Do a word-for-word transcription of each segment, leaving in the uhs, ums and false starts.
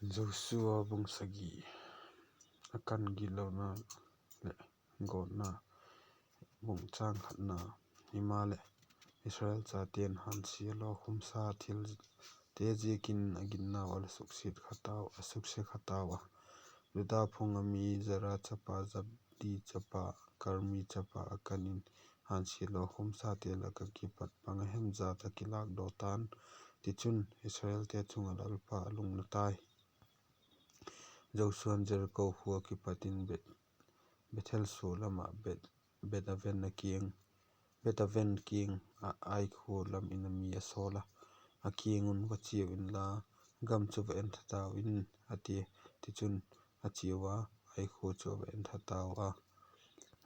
Joshua bung sagi. Akan gitlona leh gawtna. Bung chang khatna. Himaleh, Israel chate'n hânsia lawkhumsa thilte ziakin a ginnau a la suksiat kha tau, a suksia kha tau a. Juda phung ah mi Zera chapa, Zabdi chapa, Karmi chapa Akan in hânsia lawkhumsate lak ah kipat bang a hem jat a kilâkdaw ta'n; tichun, Israelte chung ah Lalpa a lungna tai. Joshua'n Jeriko khua kipat in Bethel sua lam ah Bet-, Bet-aven a kiang, Bet-aven kiang ah Ai khua lam in a mi a sawl a, a kiang un, Va chiau inla, gam chu va entha tau in, a tia. Tichun, a chiau a, Ai khua chu a va entha tau a.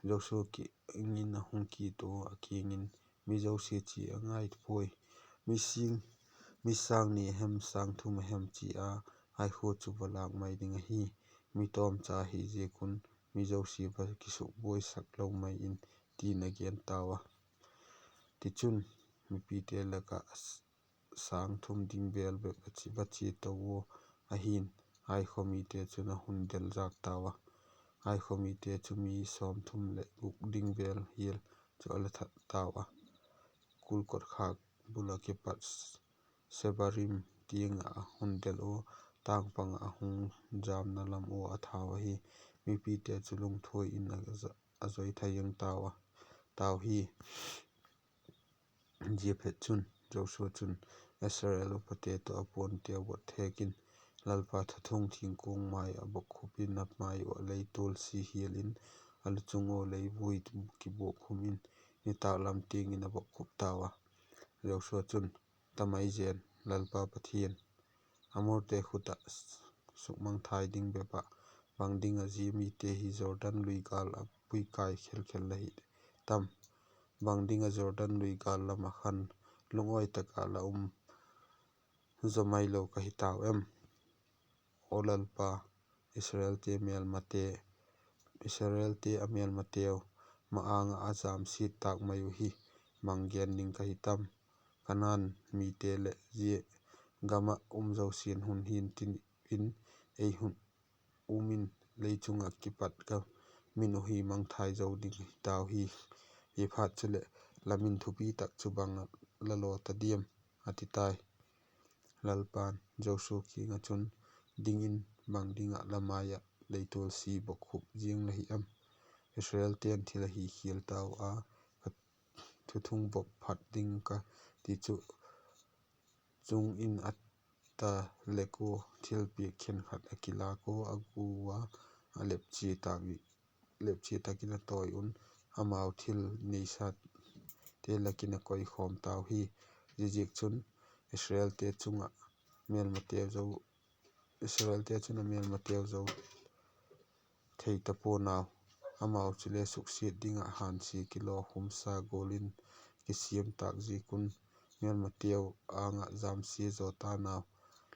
Joshua kiang in a hung kit ua, a kiang in, Mi zosia chia a ngai puai. Mi sâng ni a hem, sâng thum a hem chia Ai khua chu va lâk mai ding ahi. Mi tawmcha ahi ziak un, mi zosia va kisukbuaisak lo mai in, ti'n a gen tau a. Tichun, mipite lak ah sâng thum ding vêl bep va chia to ua, ahi'n, Ai khaw mite chun a hun del jâk tau a. Ai khaw mite chu mi sawmthum leh guk ding vêl hial chu a la that tau a. Kul kotkhâk bul ah kipat Sebarim tiang ah a hun del ua, tângpang ah a hung jamna lam ua a thau ahi. Mipite chu lungthuai in a zoi tha ziang tau a, tau hi. Zia phet chun Joshua chun Israel upate tawh a puanteu bot thêk in, Lalpa thuthung thingkuang mai ah bokkhup in a mai uah leitual si hial in, a lu chung ua leivui kibuak khum in, nitâk lam tiang in a bokkhup tau a. Joshua chun, Tamai zen, Lalpa Pathian, Amorte khut ah sukmangthai ding bep ah, bang ding ah zia mite hi Jordan lui gâl ah pui kâi khel khel la hi tam? Bang ding ah Jordan lui gâl lam ah khan lungawi tak ah la um zaw mai lo ka hi tau em? Aw Lalpa, Israelte mêlmate, Israelte a mêlmateu ma-âng ah a jamsiat tâk mai uh hi bang gen ding ka hi tam? Kanaan mite leh zia gam ah um zosia'n hun hin tin in, ei hun um in, lei chung ah kipat ka min uh hi mangthai zo ding hi tau hi. Hiaphat chuleh, la min thupi tak chu bang ah la law ta diam? a ti tai. Lalpa'n Joshua kiang ah chun, Ding in, bang ding ah la mai ah leitual si bokkhup ziang la hi am? Israelte'n thil a hi khial tau a, ka thuthung bop phat ding ka ti chu, chung in a ta lek ua, thilpiak khenkhat a kilâk ua, a gu a, a lepchia tak in a tawi un, amau thil neisate lak in a koikhawm tau hi. Ziaziakchun, Israelte chung ah mêlmateu zo, Israelte chun a mêlmateu zo thei ta pua'n au. Amau chule suksiat ding ah hânsia kilawkhumsa gual in kisiam tâk ziak un, mêlmateu âng ah jamsia zaw ta'n au.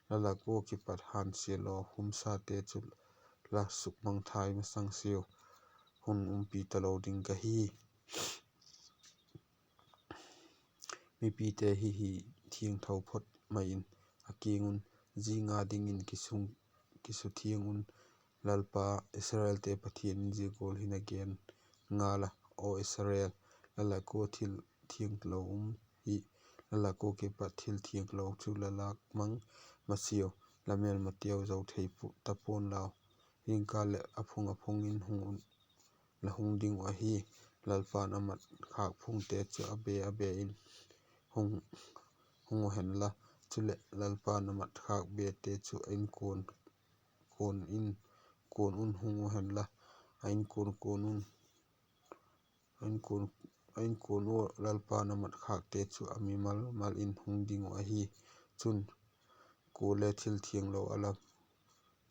La lak ua kipat hânsia lawkhumsate chu la sukmangthai masang siau, hun umpi talo ding ka hi. Mipite hi hi thiangtho phot mai in a kiang un, Zing a dingin kisung, kisuthiang un, Lalpa Israelte Pathian in zia gual hin a gen ngal a: Aw Israel, la lak ua thil thianglo um hi, la lak ua kipat thil thianglo chu la lâk mang masiau, la mêlmateu zo thei ta pua'n lau. Jingkal leh a phung a phung in hung un, la hung ding uh ahi. Lalpa'n a mat khâk phungte chu a be a be in hung, hung uh henla, chuleh Lalpa'n a mat khâk bete chu a inkuan kuan in, kuan un hung uh henla, a inkuan kuan un, a inkuan, a inkuan ua Lalpa'n a mat khâkte chu a mimal mal in hung ding uh ahi. Chun, kuale thil thianglo a la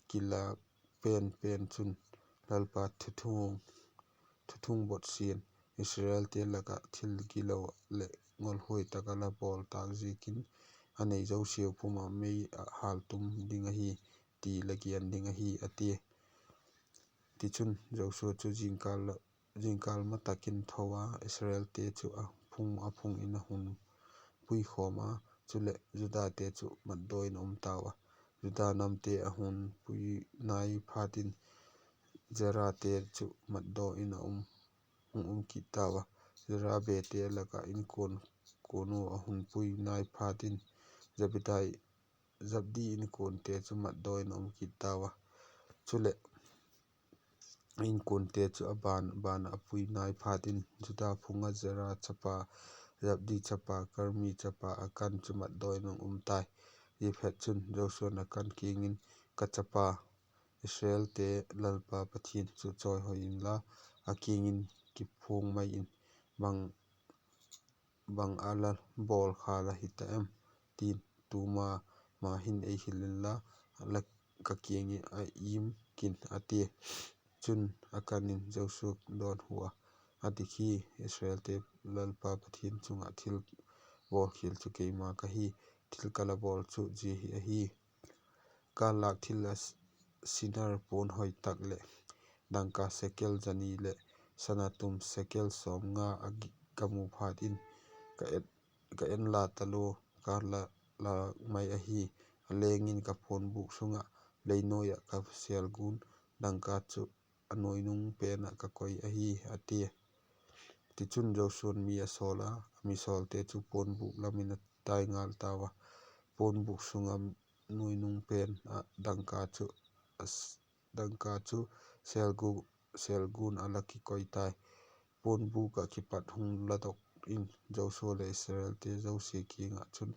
kilâk pen pen chun, Lalpa thuthung, thuthung bot sia'n, Israelte lak ah thil gilo leh ngolhuai tak a la bawl tâk ziakin, a nei zosiau pum ah mei ah hâltum ding ahi, ti la gen ding ahi, a tia. Tichun, Joshua chu jingkal, jingkal ma tak in tho a, Israelte chu a phung a phung in a hun puikhawm a, chuleh Judate chu matdaw in a um tau a. Judah namte a hun pui nai phat in, Zerate chu matdaw in a um, hung um kit tau a. Zera bete lak ah inkuan kuan ua a hun pui nai phat in, Zabdi inkuante chu matdaw in a um kit tau a. Chuleh, inkuante chu a ban ban ah a pui nai phat in, Judah phung ah Zera chapa, Zabdi chapa, Karmi chapa Akan chu matdaw in a um tai. Zia phat chun Joshua'n Akan kiang in, Ka chapa, Israelte Lalpa Pathian chu chawihoi inla, a kiang in kiphuang mai in, bang bang a la bawl kha la hi ta em? ti'n tuma ma hin ei hil inla, la ka kiang in a im kin, a tia. Chun Akan in Joshua dawnhu a, A dik hi, Israelte Lalpa Pathian chung ah thil bawlkhial chu keima ka hi. Thil ka la bawl chu zia hi ahi: Kâl lâk thil ah Shinar puan hoi tak leh dangka sekel za ni leh sana tum sekel sawmnga ka mu phat in, ka en la talua, ka la lâk mai ahi. A leng in ka puanbûk sung ah, lei nuai ah ka sêlguan dangka chu a nuainung pen ah ka koi ahi, a tia. Tichun, Joshua'n mi a sawl a, a mi sawlte chu puanbûk lam in a tai ngal tau a. Puanbûk sung ah nuainung pen ah dangka chu, dangka chu sêlguan a la kikoi tai. Puanbûk ah kipat hung ladok in Joshua leh Israelte zosia kiang ah chun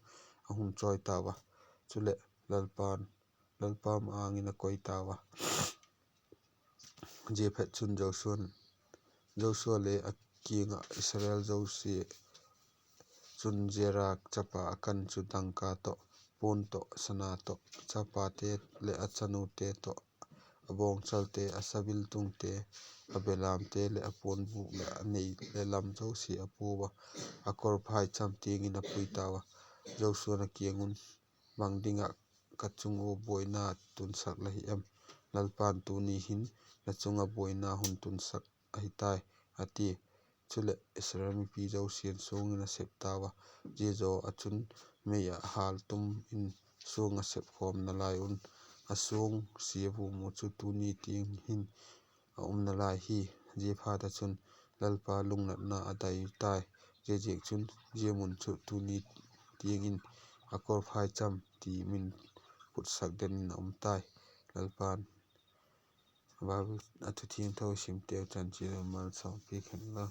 a hun chawi tau a; chuleh, Lalpa ma-âng in a koi tau a. Ziaphatchun, Joshua le a kiang ah Israel zosia chun Zera chapa Akan chu dangka tawh, puan tawh, sana tawh, chapate leh a chanute tawh, a bawngchalte, a sabiltungte, a belamte leh a puanbûk leh a nei le lam zosia a pua a, a kawrphaicham tiang in a pui tau a. Joshua'n a kiang un, Bang ding ah ka chung ua buaina tunsak la hi em? Lalpa'n tuni hin la chung ah buaina hun tunsak ahi tai, a tia. Chuleh, Israel mipi zosia'n suang in a sep tau a; zia zaw ah chun mei ah hâltum in suang a sep khawm nalai un, a suang sia vum uh chu tuni tiang hin a um nalai hi. Ziaphat ah chun Lalpa lungnatna a dai tai; ziaziakchun, zia mun chu tuni tiang in A Kawrphaicham ti min putsak den in a um tai. Lalpa'n a thu thiangtho simteu chanchin malsawmpiak hen la.